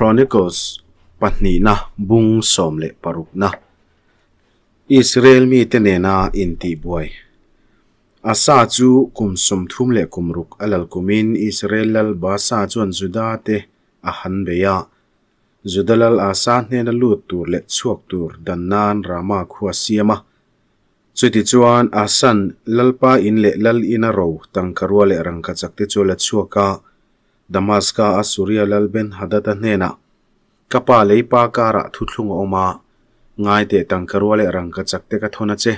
Chronicles pahnihna bung 16na Israel mite nena intihbuai. Asa chu kum 36 a lal kumin Israel lal Baasa chuan Juda te a han bei a. Juda lal Asa hnena lut tur leh chhuak tur dan nan Rama khua siam a. Chutichuan Asan Lalpa in leh Lal ina ro tangkarua leh rangkachak te chu a la chhuak a. Damaska a Suria lal Ben-Hadad-a hnenah, Ka pa lei pa karah thuthlung a awm a, ngai teh tangkarua leh rangkachak te ka thawn a che.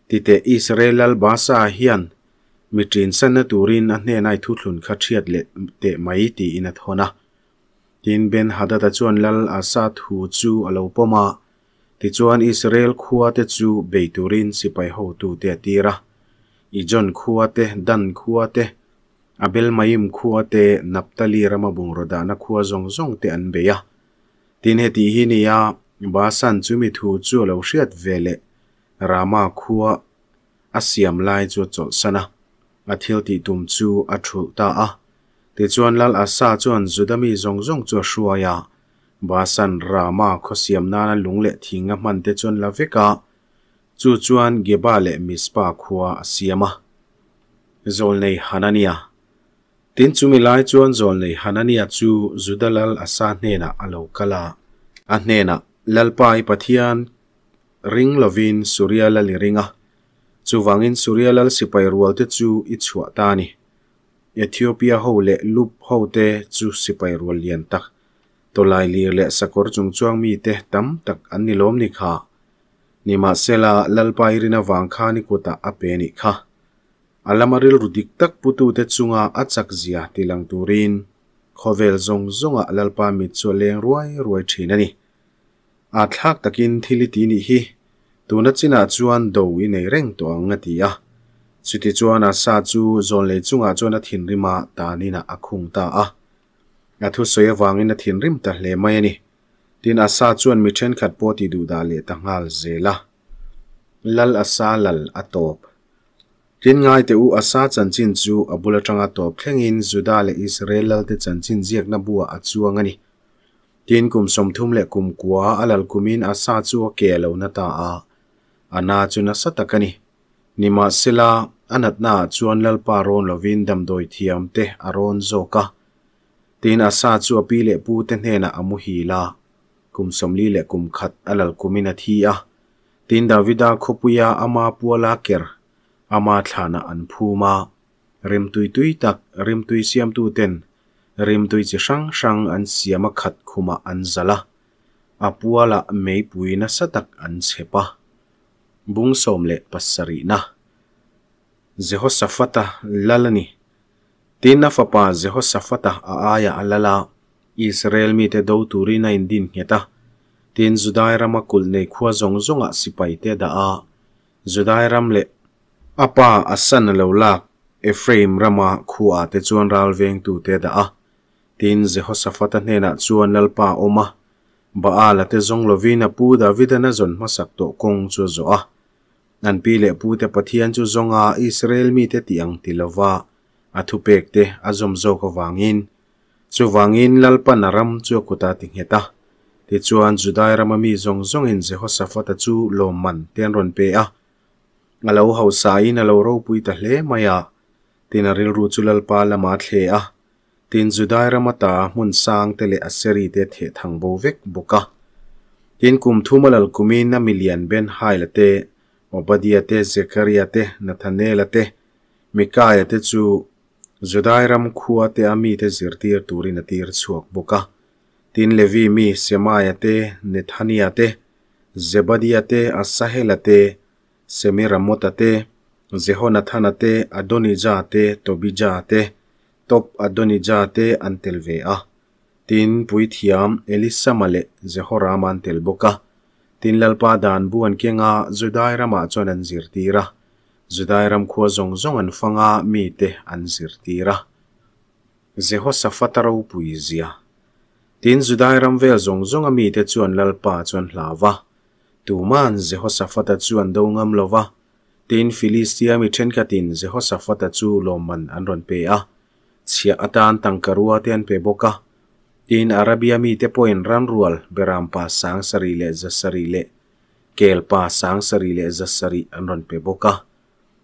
Ti teh Israel lal Baasa hian mi ṭinsanna turin a hnenai thuthlun kha ṭhiat leh teh mai tiin a thawn a. Tin, Ben-Hadad-a chuan lal Asa thu chu a lo pawm a, tichuan Israel khua te chu bei turin sipai hotute a tir a. Ijon khua te, Dan khua te, Abel-Maim khua te, Naphtali rama bungraw dahna khua zawng zawng te an bei a. Tin, heti hi nia, Basan chumi thu chu a lo hriat ve leh Rama khua a siam lai chu a chawlhsan a, a thil tih tum chu a thulh ta a. Tichuan Lal Asa chuan Juda mi zawng zawng chu a hruai a, Basan Rama khaw siam nana lung leh thing a hman te chuan la vek a, Chu chuan Geba leh Mizpa khua a siam a. Zawlnei Hanania. Tin, chumi lai chuan Zawlnei Hanania chu Juda lal Asa hnenah a lo kal a. A hnenah, Lalpa i Pathian ring lovin Suria lal i ring a, chuvangin Suria lal sipai rualte chu i chhuah ta a ni. Ethiopia ho leh Lub hote chu sipai rual lian tak, tawlai lir leh sakawr chungchuang mite tam tak an ni lawm ni kha. Nimahsela, Lalpa i rin avang khan i kutah a pe nih kha. A lama rilru dik tak putute chunga a chak zia ti lang turin khawvel zawng zawngah Lalpa mit chu a leng ruai ruai thin a ni. A thlak takin thil i ti nih hi, tuna chinah chuan do i nei reng tawh ang a ti a. Chutichuan Asa chu zawnlei chungah chuan a thinrima taninah a khung ta a. A thusawi avangin a thinrim ta hle mai a ni. Tin, Asa chuan mi thenkhat pawh ti duh dah leh ta nghal zel a. Lal Asa lal a tawp. Tin, ngai teh u, Asa chanchin chu a bul atanga tawp thlengin Juda leh Israel lalte chanchin ziakna buah a chuang a ni. Tin, kum 30 leh kum kua a lal kumin Asa chu a ke a lo na ta a, a na chu nasa tak a ni. Nimahsela, a natnaah chuan Lalpa rawn lovin damdawi thiam te a rawn zawk a. Tin, Asa chu a pi leh pu te hnenah a muhil a, kum 40 leh kum khat a lal kumin a thi a. Tin, Davida khawpuia ama puala ker, ama thlanah an phum a. Rimtui tui tak, rimtui siamtu ten rimtui chi hrang hrang an siam a khat khumah an zalh a, a pualah meipui nasa tak an chhep a. Bung 17na. Jehoshaphat-a lal a ni. Tin, a fapa Jehoshaphat-a a aiah a lal a, Israel mite do turin a indin nghet a. Tin, Judai rama kulh nei khua zawng zawngah sipaite a dah a, Judai ram leh a pa Asan a lo lak Ephraim rama khuaah te chuan ral vengtute a dah a. Tin, Jehoshaphat-a hnenah chuan Lalpa a awm a, Baal-a te zawng lovin a pu Davidan a zawn hmasak tawh kawng chu a zawh a. An pi leh pute Pathian chu zawnga Israel mite tih ang ti lova a thupekte a zawm zawk avangin, chuvangin Lalpan a ram chu a kut a ti nghet a. Tichuan, Judai rama mi zawng zawngin Jehoshaphat-a chu lawmman te an rawn pe a. A lo hausain a lo ropui ta hle mai a, tin a rilru chu Lalpa lamah a thle a. Tin, Judai rama ta hmun sangte leh Aseri te theh thang bo vek bawk a. Tin, kum thum a lal kumin a milian Ben-Haila te, Obadia te, Zekaria te, Nathanela te, Mikaia te chu Judai ram khua te a mite zirtir turin a tir chhuak bawk a. Tin, Levi mi Semaia te, Nethania te, Zebadia te, Asahela te, Semiramota te, Jehonathana te, Adonija te, Tobija te, Top Adonija te an tel ve a. Tin, puithiam Elisama leh Jehorama an tel bawk a. Tin, Lalpa dan bu an keng a, Judai ramah chuan an zirtir a. Judai ram khua zawng zawng an fang a, mite an zirtir a. Jehoshaphat-a ropui zia. Tin, Judai ram vel zawng zawnga mite chuan Lalpa chu an hlau va. Tuma'n Jehoshaphat-a chu an do ngam lo va. Tin, Filistia mi thenkhatin Jehoshaphat-a chu lawmman an rawn pe a, chhiah atan tangka rua te an pe bawk a. Tin, Arabia mite pawhin ranrual berampa 7700 leh kelpa 7700 an rawn pe bawk a.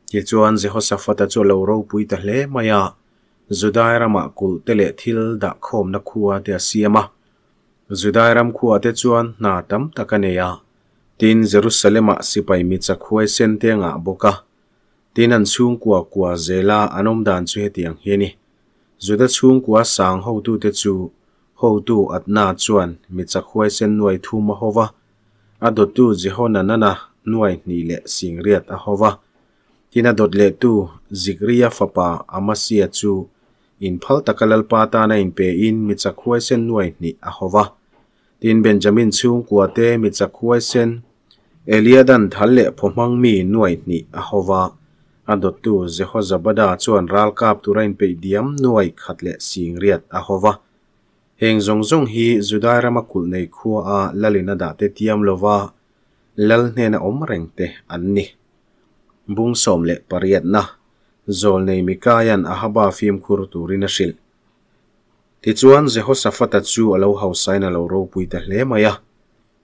Tichuan, Jehoshaphat-a chu a lo ropui ta hle mai a, Judai ramah kulh te leh thil dah khawmna khua te a siam a. Judai ram khuah te chuan hna tam tak a nei a, tin, Jerusalem-ah sipai mi chak huaisen te a ngah bawk a. Tin, an chhungkua kua zela an awm dan chu hetiang hi a ni. Juda chhungkua sang hotute chu hotu Adna chuan mi chak huaisen nuai thum a ho va, a dawttu Jehonanana nuai hnih leh singriat a ho va. Tin, a dawt lehtu Zikria fapa Amasia chu inphal taka Lalpa tana inpein mi chak huaisen nuai hnih a ho va. Tin, Benjamin chhungkua te mi chak huaisen Eliadan thal leh phaw hmang mi nuai hnih a ho va, a dawttu Jehozabada chuan ral kap tura inpeih diam nuai khat leh singriat a ho va. Heng zawng zawng hi Judai rama kulh nei khua a lalin a dah te tiam lova lal hnena awm reng te an ni. Bung 18na, Zawlnei Mikaia'n Ahaba fimkhur turin a hrilh. Tichuan Jehoshaphat-a chu a lo hausain a lo ropui ta hle mai a.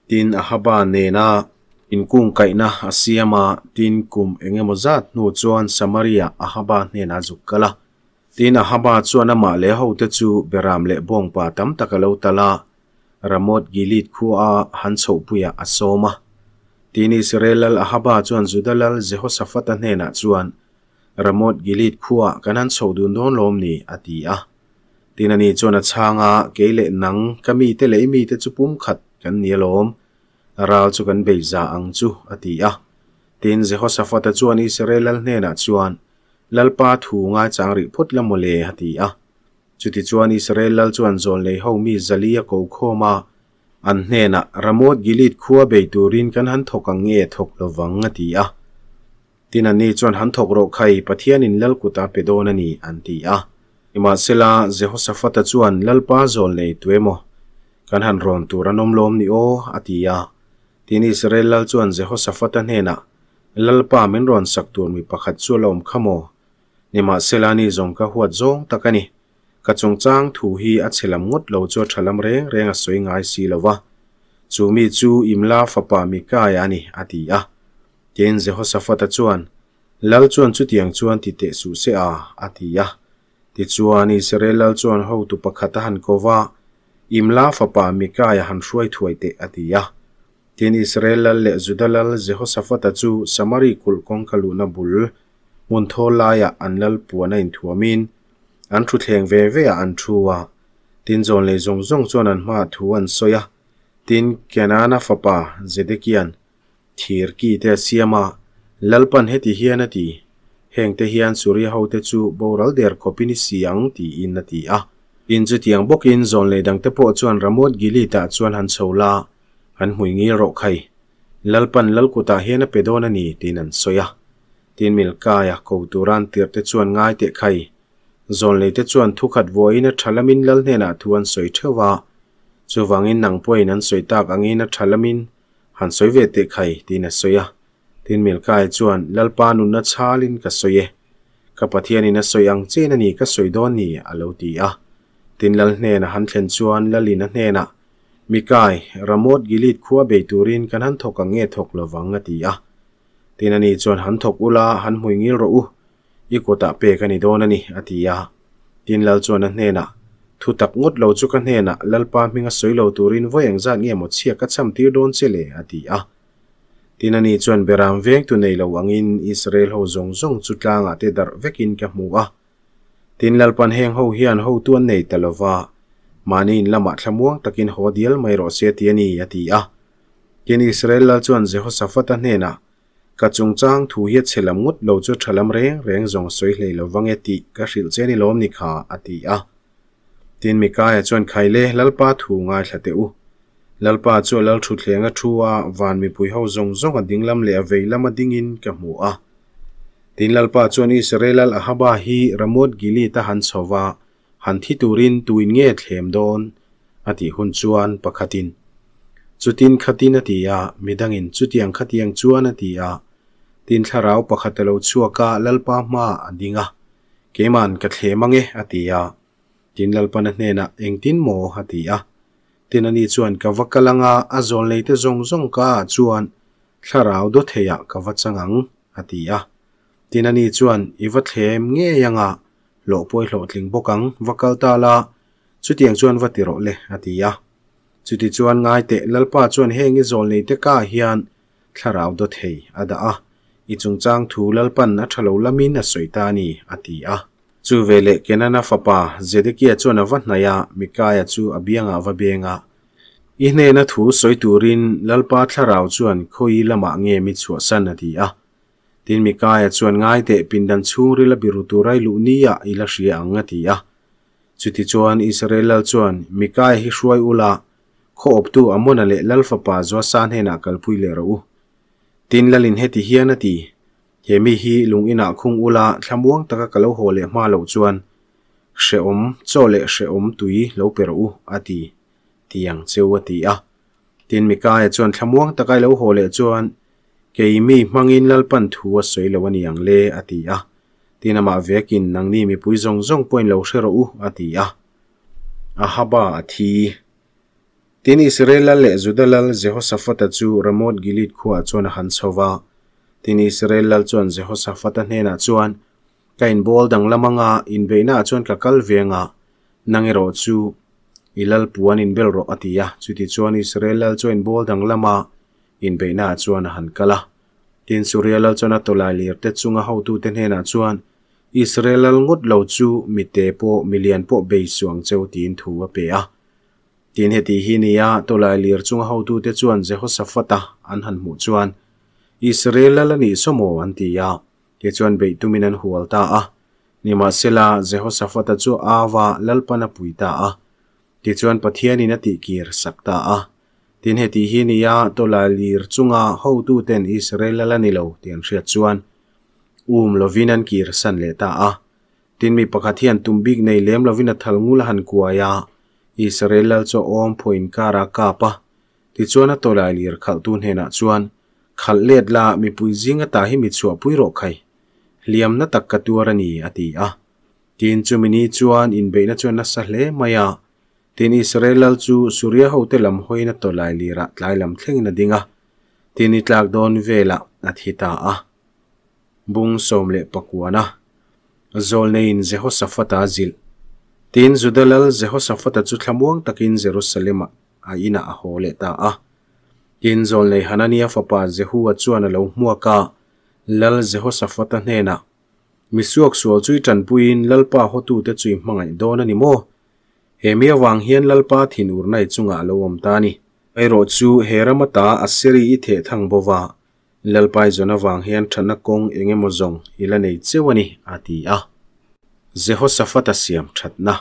Tin, Ahaba nena inkungkaihna a siam a, tin, kum eng emaw zat hnu chuan Samaria Ahaba hnenah a zuk kal a. Tin, Ahaba chuan amah leh hote chu Beram leh bawngpa tam tak a lo tal a, Ramoth Gilead khua han chhohpuiah a sawm a. Tin, Israel lal Ahaba chuan Juda lal Jehoshaphat-a hnenah chuan, Ramoth Gilead khuaah kan han chhoh dun dawn lawm ni? a ti a. Tin ani chuan a chhang a, Kei leh nang, ka mite leh i mite chu pumkhat kan ni alawm, ral chu kan bei za ang chu, a ti a. Tin, Jehoshaphat-a chuan Israel lal hnenah chuan, Lalpa thu ngaichang rih phawt la maw le, a ti a. Chutichuan Israel lal chuan zawlnei ho mi zali a ko khawm a, an hnenah, Ramoth Gilead khua bei turin kan han thawk ang nge thawk lovang, a ti a. Tin anni chuan han thawk rawh khai, Pathianin lal kut a pe dawn a ni, an ti a. Nimahsela, Jehoshaphat-a chuan, Lalpa zawl nei tu emaw? Kan han rawn tur an awm lawm ni aw? a ti a. Tin Israel lal chuan Jehoshaphat-a hnenah, Lalpa min rawn sak tur mi pakhat chu a la awm kha maw? Nimahsela, ni zawng ka huat zawng tak a ni. Ka chungchang thu hi a chhe lam ngawt lo chu a tha lam reng reng a sawi ngai si lo va. Chu mi chu Imla fapa Mikaia a ni, a ti a. Tin, Jehoshaphat-a chuan, Lal chuan chutiang chuan ti teh suh se a, a ti a. Tichuan, Israel lal chuan hotu pakhat a han ko va, Imla fapa Mikaia han hruai thuai teh, a ti a. Tin, Israel lal leh Juda lal Jehoshaphat-a chu Samari kulh kawngka luhna bul hmun thawl laiah an lal puan a inthuamin, an thuthleng ve ve ah an thu a. Tin, zawnlei zawng zawng chuan an hmaah thu an sawi a. Tin, Kenana fapa Zedekia'n Thir ki te a siam a, Lalpan heti hian a ti, Hengte hian Suria hote chu boral der khawpin i si ang, tiin a ti a. Tin, chutiang bawkin zawnlei dangte pawh chuan Ramoth Gilead-ah chuan han chho la, han hmui ngil rawh khai. Lalpan lal kutah hian a pe dawn a ni, tiin an sawi a. Tin, Milkaia ko tura an tirhte chuan ngai teh khai. Zawnleite chuan thukhat vuahin a tha lamin lal hnenah thu an sawi theuh va. Chuvangin nang pawhin an sawi tak angin a tha lamin Han sawi ve teh khai, tiin a sawi a. Tin Milkai chuan, Lalpa nunna chhalin ka sawi e. Ka Pathianin a sawi ang chen a ni ka sawi dawn ni, a lo ti a. Tin Lal hnena han thlen chuan Lalin a hnenah, Mikai, Ramoth Gilead khua bei turin kan han thawk ang nge thawk lovang, a ti a. Tin ani chuan, Han thawk ula, han hmui ngil rawh u. I kutah pek a ni dawn a ni, a ti a. Tin Lal chuan a hnenah, Thu tak ngawt lo chu ka hnenah Lalpa hminga sawi lo turin vawi engzat nge maw chhia ka cham tir dawn che le? a ti a. Tin ani chuan Beram vengtu nei lo angin Israel ho zawng zawng chu tlangah te darh vekin ka hmu a. Tin Lalpan heng ho hian hotu an nei ta lo va, mahni in lamah thlamuang takin haw dial mai rawh se ti a ni, a ti a. Tin Israel Lal chuan Jehoshaphat-a hnenah, Ka chungchang thu hi a chhe lam ngawt lo chu tha lam reng reng zawng sawi hlei lo vang e tih ka hrilh che ni lawm ni kha, a ti a. Tin Mikaia chuan Khaile, Lalpa thu ngaithla teh u. Lalpa chu a lal thutthleng a thu a, van mipui ho zawng zawng a ding lam leh a vei lama dingin ka hmu a. Tin Lalpa chuan Israel lal Ahaba hi Ramoth Gilead a han chho va, Han thi turin tuin nge thlem dawn? a tih hun chuan pakhatin, Chutin khatin a ti a, midangin chutiang khatiang chuan a ti a. Tin thlarau pakhat a lo chhuak a, Lalpa hmaah a ding a, Keima'n ka thlem ang e, a ti a. Tin Lalpan a hnenah, Engtin maw? a ti a. Tin ani chuan, Ka va kal anga a zawlneite zawng zawng ka ah chuan thlarau dawtheiah ka va chang ang, a ti a. Tin ani chuan, I va thlem ngei anga hlawh pawh i hlawhtling bawk ang, va kal ta la, chutiang chuan va ti rawh le, a ti a. Chutichuan ngai teh, Lalpa chuan heng i zawlneite ka ah hian thlarau dawthei a dah a, i chungchang thu Lalpan a tha lo lamin a sawi ta a ni, a ti a. Chu veleh Kenana fapa Zedekia chuan a va hnaih a, Mikaia chu a biangah va beng a, I hnena thu sawi turin Lalpa thlarau chuan khawi lamah nge mi chhuahsan a ti a. Tin Mikaia chuan ngai teh pindan chhungril a biru tura i luh ni ah i la hria ang a ti a. Chutichuan Israel lal chuan Mikaia hi hruai ula, khaw awptu Amona leh lal fapa Joasa hnenah kalpui leh rawh u. Tin lalin heti hian a ti, He mi hi lung inah khung ula thlamuang taka ka lo haw leh hma loh chuan hrehawm chaw leh hrehawm tui lo pe rawh u, a ti, ti ang cheu a ti a. Tin Mikaia chuan thlamuang taka i lo haw leh chuan kei mi hmangin Lalpan thu a sawi lo a ni ang le, a ti a. Tin amah vekin nangni mipui zawng zawng pawhin lo hre rawh u, a ti a. Ahaba a thi. Tin Israel lal leh Juda lal Jehoshaphat-a chu Ramoth Gilead khuaah chuan a han chho va. Tin Israel lal chuan Jehoshaphat-a hnenah chuan, Ka inbawl danglam anga inbeihnaah chuan ka kal ve anga, nang erawh chu i lal puan inbel rawh, a ti a. Chutichuan Israel lal chu a inbawl danglam a, inbeihnaah chuan a han kal a. Tin Suria lal chuan a tawlai lirte chunga hotute hnenah chuan, Israel lal ngawt lo chu mite pawh milian pawh bei suh ang cheu tiin thu a pe a. Tin heti hi nia tawlai lir chunga hotute chuan Jehoshaphat-a an han hmuh chuan, Israel lal a nih saw maw? an ti a. Tichuan beih tumin an hual ta a. Nimahsela, Jehoshaphat-a chu Ava lalpan a pui ta a. Tichuan Pathianin a tihkir sak ta a. Tin heti hi nia tawlai lir chunga hotuten Israel lal a ni lo tih an hriat chuan um lovin an kir san leh ta a. Tin mi pakhat hian tum bik nei lem lovin a thal ngul a han kuai a, Israel lal chu a awm phaw inkar a kap a. Tichuan a tawlai lir khalhtu hnenah chuan, Khalh let la, mipui zing ata hi mi chhuahpui rawh khai. Hliamna tak ka tuar a ni, a ti a. Tin chumi ni chuan inbeihna chuan nasa hle mai a. Tin Israel lal chu Suria hote lam hawiin a tawlai lirah tlai lam thlengin a ding a. Tin i tlak dawn velah a thi ta a. Bung 19 Zawlneiin Jehoshaphat-a a zilh. Tin Juda lal Jehoshaphat-a chu thlamuang takin Jerusalem-ah a inah a haw leh ta a. Tin zawlnei Hanania fapa Jehu-a chuan a lo hmuak a, lal Jehoshaphat-a hnenah, Mi suaksual chu i tanpuiin Lalpa hawtute chu i hmangaih dawn a ni maw? He mi avang hian Lalpa thinurna i chungah a lo awm ta a ni. Erawh chu he ram ata Assyri i theh thang bo va, Lalpa i zawn avang hian thatna kawng eng emaw zawng i la nei cheu a ni, a ti a. Jehoshaphat-a siam thatna.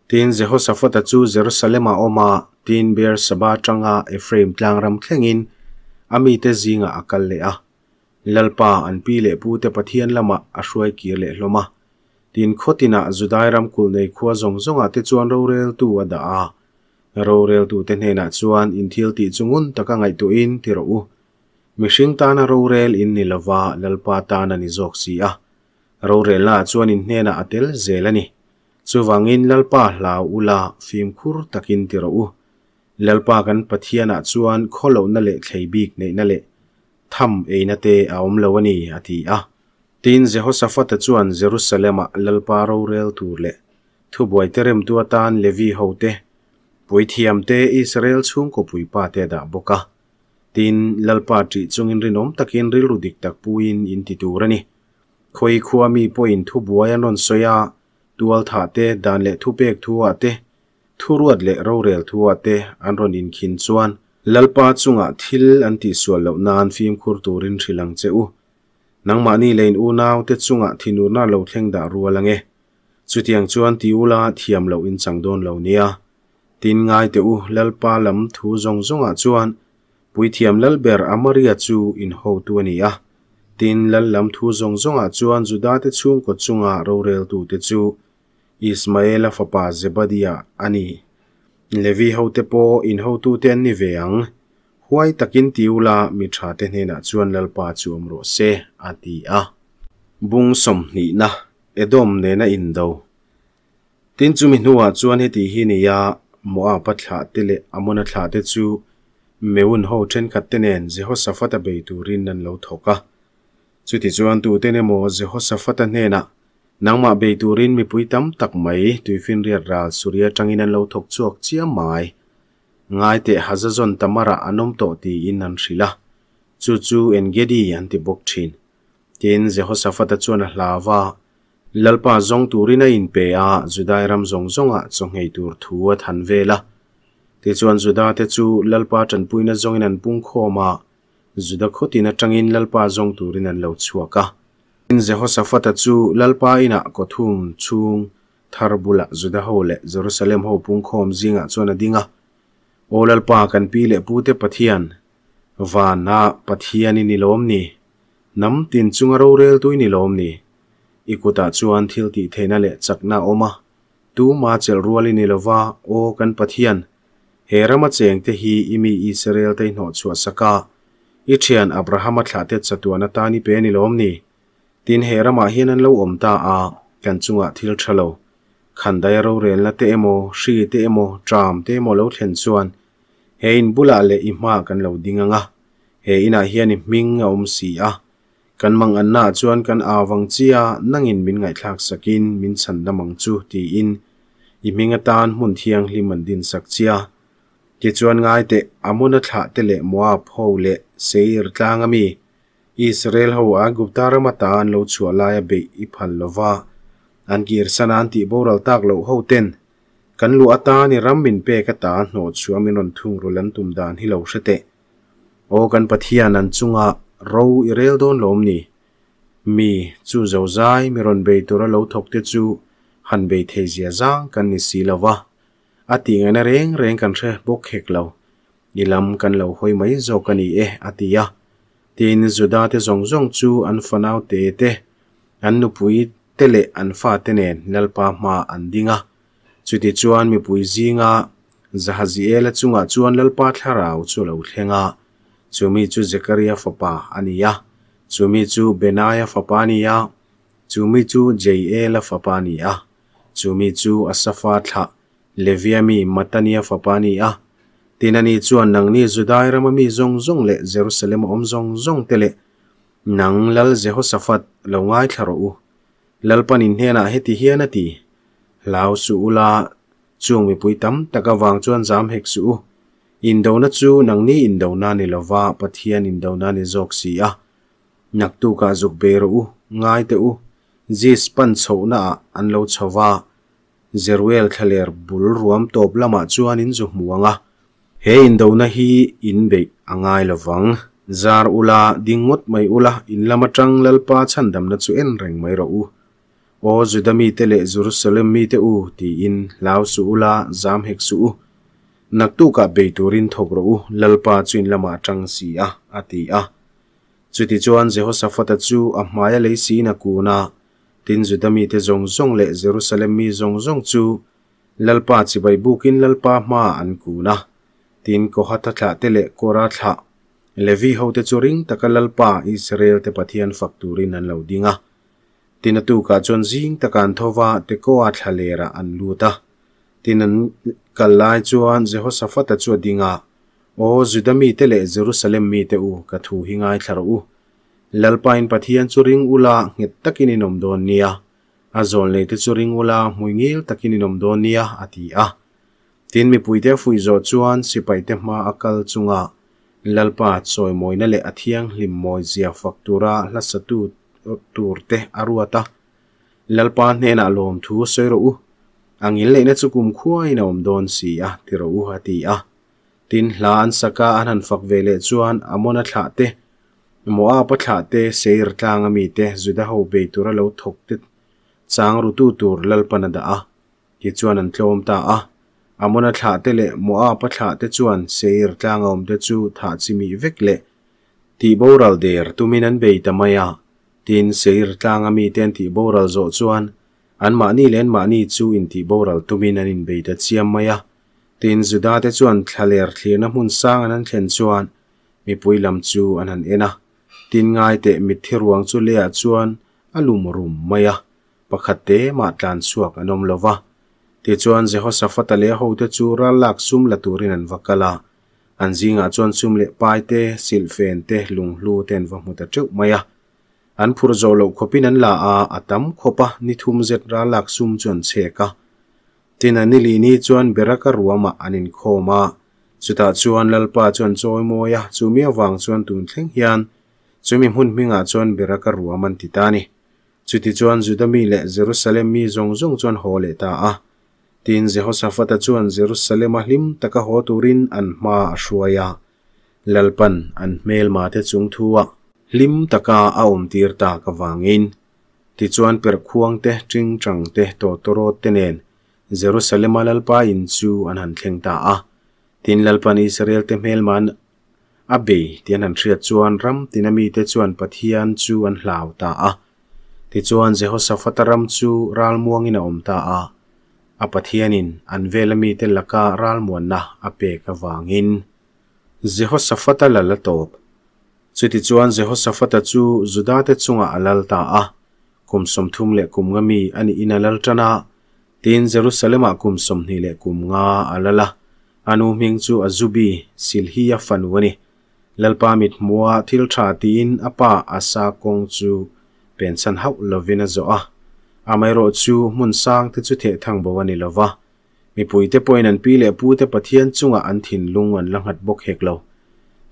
Tin, Jehoshaphat-a chu Jerusalem-ah a awm a, tin Beer-seba atanga Ephraim tlangram thlengin a mite zingah a kal leh a. Lalpa, an pi leh pute Pathian lamah a hruai kir leh hlawm a. Tin, khaw tinah Judai ram kulh nei khua zawng zawngah te chuan roreltu a dah a. Roreltute hnenah chuan inthil tih chu ngun taka ngaihtuahin ti rawh u. Mihring tana rorel in ni lova Lalpa tan a ni zawk si a. Rorelnaah chuan in hnenah a tel zel a ni. Chuvangin Lalpa hlau ula fimkhur takin ti rawh u. Lalpa kan Pathianah chuan khawlohna leh thlei bik neihna leh tham eina te a awm lo a ni, a ti a. Tin, Jehoshaphat-a chuan Jerusalem-ah Lalpa rorel tur leh Thubuai te remtu atan Levi hote, puithiam te, Israel chhungkaw puipa te a dah bawk a. Tin, Lalpa ṭih chungin rinawm takin rilru dik tak puiin in ti tur a ni. Khawi khua mi pawhin thubuai an rawn sawi a, tualthah te, dan leh thupek thuah te, thuruat leh rorel thuah te an rawn inkhin chuan Lalpa chungah thil an tihsual loh nan fimkhur turin hrilh ang che u. Nangmahni leh in unaute chungah thinurna lo thleng dah rual ang e. Chutiang chuan ti ula thiam loh in chang dawn lo nia. Tin ngai teh u, Lalpa lam thu zawng zawngah chuan Puithiam Lalber Amaria chu in hotu a ni a. Tin, Lal lam thu zawng zawngah chuan Judate chhungkaw chunga roreltute chu Ismaela fapa Zebadia a ni. Levi hote pawh in hotute an ni ve ang. Huai takin ti ula mi thate hnenah chuan Lalpa chu awm rawh se, a ti a. Bung sawmhnihna Edom nena indo. Tin, chumi hnuah chuan heti hi ni a, Moab-a thlahte leh Amona thlahte chu Meun ho thenkhatte nen Jehoshaphat-a bei turin an lo thawk a. Chutichuan tuten emaw Jehoshaphat-a hnenah, Nangmah bei turin mipui tam tak mai tuifinriat ral Suria atangin an lo thawk chhuak chiam mai. Ngai teh Hazazon Tamara an awm tawh tiin an hrilh a. Chu chu En-gedi an ti bawk thin. Tin, Jehoshaphat-a chuan a hlau va, Lalpa zawng turin a inpe a, Judai ram zawng zawngah chawnghei tur thu a than vel a. Tichuan Judate chu Lalpa tanpuina zawngin an pungkhawm a, Juda khawtin atangin Lalpa zawng turin an lo chhuak a. Tin, Jehoshaphat-a chu Lalpa inah kawthum chhung thar bulah Juda ho leh Jerusalem ho pungkhawm zingah chuan a ding a, Aw Lalpa, kan pi leh pute Pathian, vana Pathian i ni lawm ni? Hnam tin chunga rorel tui ni lawm ni? I kutah chuan thil tih theihna leh chakna a awm a, tuma chelh rual i ni lova, Aw kan Pathian, he rama chengte hi i mi Israel te i hnawh chhuah sak a, i thian Abrahama thlahte chatuan atan i pe ni lawm ni? Tin, he ramah hian an lo awm ta a, kan chungah thil tha lo, khandaia rorelna te emaw, hri te emaw, tram te emaw lo thlen chuan he in bulah leh i hmaah kan lo ding ang a, He inah hian i hming a awm si a, kan mangannaah chuan kan au vang chia, nangin min ngaihthlak sakin min chhan dam ang chu, tiin i hming atan hmun thianghlim an din sak chia. Tichuan ngai teh, Amona thlah te leh Moab ho leh Seir tlang ami Israel ho Aigupta ram ata an lo chhuah laia beih i phal lova, an kirsan a an tih boral tak loh ho ten kan luh atan i ram min pek ata hnawh chhuah min rawn thungrul an tum dan hi lo hre teh. Aw kan Pathian an chunga ro i rel dawn lawm ni? Mi chu zozai mi rawn bei tura lo thawk te chu han bei thei zia zang kan ni si lo va, a tih ngaihna reng reng kan hre bawk hek lo. I lam kan lo hawi mai zawk a ni e, a ti a. Tin, Juda te zawng zawng chu an fanau te te, an nupui te leh an fate nen Lalpa hmaah an ding a. Chutichuan mipui zinga Jahaziela chungah chuan Lalpa thlarau chu a lo thleng a, chumi chu Zekaria fapa a ni a, chumi chu Benaia fapa a ni a, chumi chu Jeiela fapa a ni a, chumi chu Asafa thlah Levia mi Matania fapa a ni a. Tin ani chuan nangni Judai rama mi zawng zawng leh Jerusalem a awm zawng zawng te leh nang Lal Jehoshaphat lo ngaithla rawh u. Lalpan in hnenah heti hian a ti, Hlau suh ula, chung mipui tam tak avang chuan zam hek suh u. Indona chu nangni indona ni lova Pathian indona ni zawk si a. Naktukah zuk bei rawh u, ngai teh u. Zis pan chhohnaah an lo chho va, Zeruel thlaler bul ruam tawp lamah chuan in zu hmu ang a. He indona hi in beih a ngai lovang. Zar ula, ding ngawt mai ula, in lam atang Lalpa chhandamna chu en reng mai rawh u. Aw Juda mite leh Jerusalem mite u, tiin hlau suh ula, zam hek suh u. Naktukah bei turin thawk rawh u, Lalpa chu in lamah a tang si a, a ti a. Chutichuan Jehoshaphat-a chu a hmaia lei siin a kun a, tin Juda mite zawng zawng leh Jerusalem mi zawng zawng chu Lalpa chibai bukin Lalpa hmaah an kun a. Tin Kohatha thlahte leh Kora thlah Levi hote chu ring taka Lalpa, Israel-te Pathian fak turin an lo ding a. Tin a tukah chuan zing taka an tho va, Tekoa thla lerah an lut a. Tin an kal lai chuan Jehoshaphat-a chu a ding a, Aw Juda mite leh Jerusalem mite u, ka thu hi ngaithla rawh u. Lalpain Pathian chu ring ula nghet takin in awm dawn nia. A zawlneite chu ring ula hmui ngil takin in awm dawn nia, a ti a. Tin mipuite a fuih zawh chuan sipaite hma a kal chunga Lalpa chawimawina leh a thianghlim mawizia fak tura hlasatu tur te a ruat a, Lalpa hnenah lawmthu sawi rawh u, a ngilneihna chu kumkhuain a awm dawn si a, ti rawh u, a ti a. Tin, hla an sak a, an han fak ve leh chuan Amona thlah te, Moab-a thlah te, Seir tlanga mite, Juda ho bei tura lo thawk te chang rutu tur Lalpan a dah a. Tichuan an tlawm ta a. Amona thlah te leh Moab-a thlah te chuan Seir tlanga awmte chu thah chimih vek leh Tih boral der tumin an bei ta mai a, tin Seir tlanga mite an tih boral zawh chuan anmahni leh anmahni chu intih boral tumin an inbei ta chiam mai a. Tin Juda te chuan thlaler thlirna hmun sang an han thlen chuan mipui lam chu an han en a, tin ngai teh mitthi ruang chu leiah chuan a lum rum mai a, pakhat te mah tlan chhuak an awm lo va. Tichuan, Jehoshafata leh a hote chu ral lak sum la turin an va kal a. An zingah chuan sum leh pai te, silhfen te, lunghlu te an va hmu ta teuh mai a. An phur zawh loh khawpin an la a, a tam khawp a, ni thum zet ral lak sum chu an chhek a. Tin, a ni lih ni chuan Beraka ruamah an inkhawm a, chutah chuan Lalpa chu an chawi mawi a, chumi avang chuan tun thleng hian chumi hmun hmingah chuan Beraka ruam an ti ta a ni. Chutichuan Juda mi leh Jerusalem mi zawng zawng chuan haw leh ta a. Tin, Jehoshafata chuan Jerusalema hlim taka haw turin an hma a hruai a, Lalpan an hmelmate chung thuah hlim taka a awmtir tak avangin. Tichuan perhkhuang te, tingtang te, tawtawrawt te nen Jerusalema Lalpa in chu an han thleng ta a. Tin, Lalpan Israel te hmelman a bei tih an han hriat chuan ram tina mite chuan Pathian chu an hlau ta a. Tichuan Jehoshafata ram chu ralmuangin a awm ta a, a Pathianin an vela mite laka ralmuanna a pek avangin Jehoshafata lal a tawp. Chutichuan Jehoshafata chu Judate chungah a lal ta a, kum 30 leh kum nga mi a nihin a lal tan a, tin Jerusalem-ah kum 20 leh kum nga a lal a. A nu hming chu Azubi, Silhi-a fanu a ni. Lalpa mithmua thil tha tiin a pa Asa kawng chu penchhan hauh lovin a zawh a. Amaherawh chu hmun sang te chu theh thang bo a ni lo va. Mipuite pawhin an pi leh pute Pathian chungah an thinlung an la nghat bawk hek lo.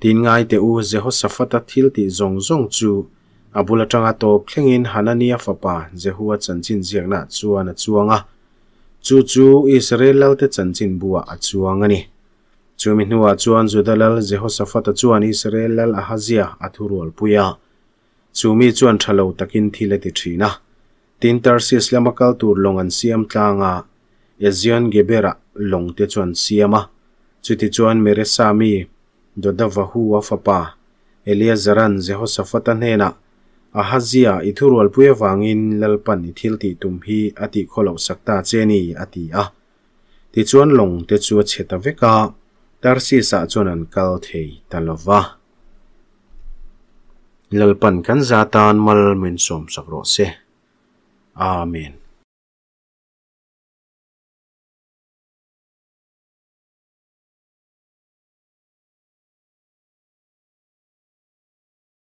Tin ngai teh u, Jehoshaphat-a thil tih zawng zawng chu a bul atanga tawp thlengin Hanania fapa Jehua chanchin ziaknaah chuan a chuang a. Chu chu Israel lalte chanchin buah a chuang a ni. Chumi hnuah chuan Juda lal Jehoshaphat-a chuan Israel lal Ahazia a thurualpui a. Chu mi chuan tha lo takin thil a ti thin a. Tin, Tarsis lama kal tur lawng an siam tlang a, Ezion-Geber-ah lawng te chu an siam a. Chutichuan Meresa mi Dodavahu-a fapa Eleazaran Jehoshaphat-a hnenah, Ahazia, i thurualpui avangin Lalpan i thil tih tum hi a tihkhaw loh sak ta che ni, a ti a. Tichuan lawng te chu a chhe ta vek a, Tarsis-ah chuan an kal thei ta lo va. Lalpan kan za tan mal min sawmsak rawh se. Amen.